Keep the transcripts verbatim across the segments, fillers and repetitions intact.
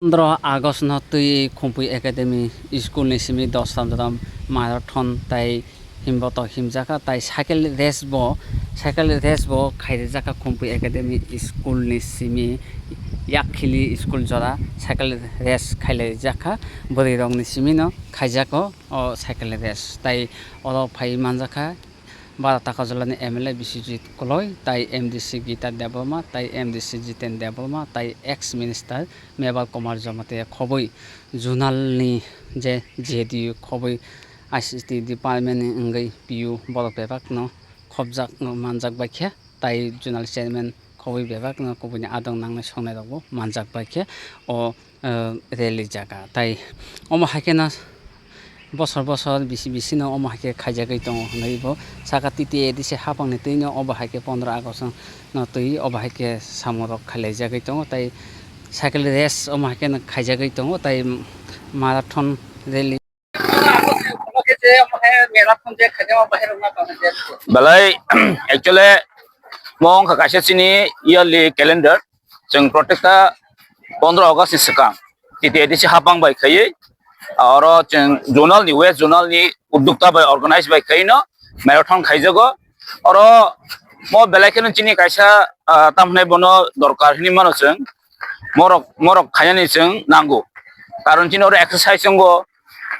Pondro August no twi Khumpui Academy school ni simi Dosram Dosram marathon tai himbotok himjakha, tai cycle race bo, cycle race bo khaijakha Khumpui Academy school ni simi, Yakkhili school jora cycle race khailaijakha, bwrwi rok ni simi no khaijako o cycle race, tai oro phai manjakha. Bara Takajulani M L A Biswajit Koloi, tai M D C Gita Debbarma, tai M D C Jiten Debbarma, tai ex minister Mebal Kumar Jamatia khobwi zonal ni je J D U khobwi I C T department ni wngwi P U borok bebak no khobjak no manjak bai khe, tai zonal chairman khobwi bebak no kubuni adong nangnai songnai rok bo manjak bai khe o eh, rally jaga. Tai omo hai kheno bosor bosor bisi bisi no omo hai khe khaijagwi tongo hwnwi bo saka T T A D C hapang ni twi no obo hai khe pondro August no twi obo hai khe samung rok khailaijagwi tongo. Tai cycle race omo hai kheno khaijagwi tongo, tai marathon rally. Belai, actually, mo wngkha kaisa chini yearly calendar. Chwng protekta pondro August ni swkang T T A D C hapang bai khaiwi, oro chwng zonal ni, West Zonal ni uddokta bai organize bai khaiwi no marathon khaijago. Oro mo belai kheno chini kaisa, ah, tamhinai bono dorkar hinwi mano chwng. Morok, morok khainani chwng nango. Karon chini oro exercise wngo.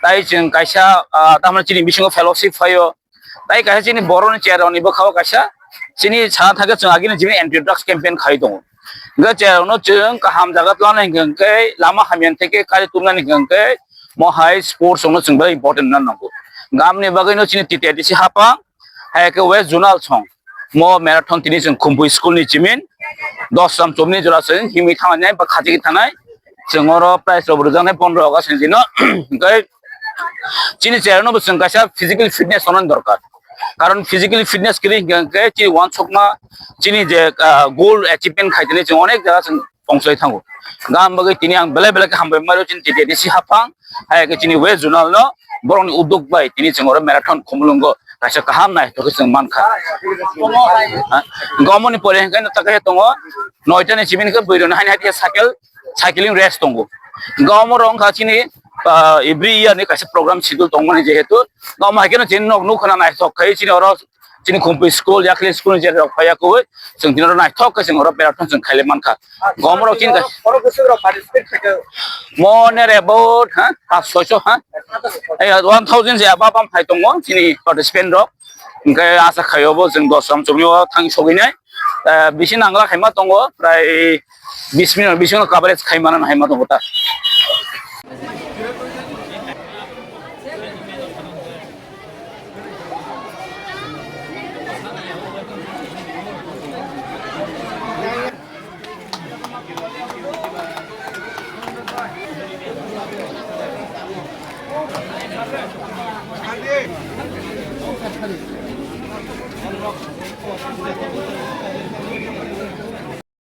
Tai chwng kaisa, ah, tamhinai chini bisingo fellowship phaio. Tai kaisa chini borokni chair rokni bwkhao kaisa chini sana thangkhe chwng agini jibini anti drugs campaign khai tongo. Hwnkhe chair rokno chwng kaham jaga twlana hinkhe, lama hamya hinkhe, kari tubunani hinkhe, mo hai sports rokno chwng belai important wngna nango. Gamni bagwino chini T T A D C hapang, hai khe West Zonal song. Mo marathon tini chwng Khumpui school ni chimin, Dosram chomni jora chwng himwi thangnai ba khachigwi thangnai. Chwng oro prize rok rwjaknai pondro August ni dino. Hwnkhe chini chair no bo chwng kaisa physical fitness onani dorkar. Karon physical fitness kwrwi hwnkhe chini uansukma, chini je, ah, goal achievement khai tini chwng onek jaga chwng tongchai thango. Gam bagwi tini ang belai belai khe hambai mano chini T T A D C hapang, hai khe chini West Zonal no borokni udduk bai tini chwng oro marathon Khumulwngo kaisa kaham naithok khe chwng mankha. Ha? Gomoni pore hwnkhe no takhe tongo noita ni chibini khe bwrwi rok haini hai cycle, cycling race tongo. Gomo rok wngkha chini, ah, every year ni kaisa program schedule tongmani jehetu gomo hai khe no chini nok nukha naithok khai chini oro chini Khumpui school, Yakli school ni je rok phaiya koi, chwng tini oro naithok khe chwng oro marathon chwng khaile mankha. Gom rok chini kha. Borok bwswk rok participate khaikha. Mo nere about, ha, pas soiso, ha? Eh, one thousand se above am phai tongo chini participant rok. Hwnkhe asa khaio bo chwng dos ram chobwi o thang sogwi nai. Eh, bisi nangla khaima tongo, prai bis minute, bis minute coverage khaimana haima tongo ta.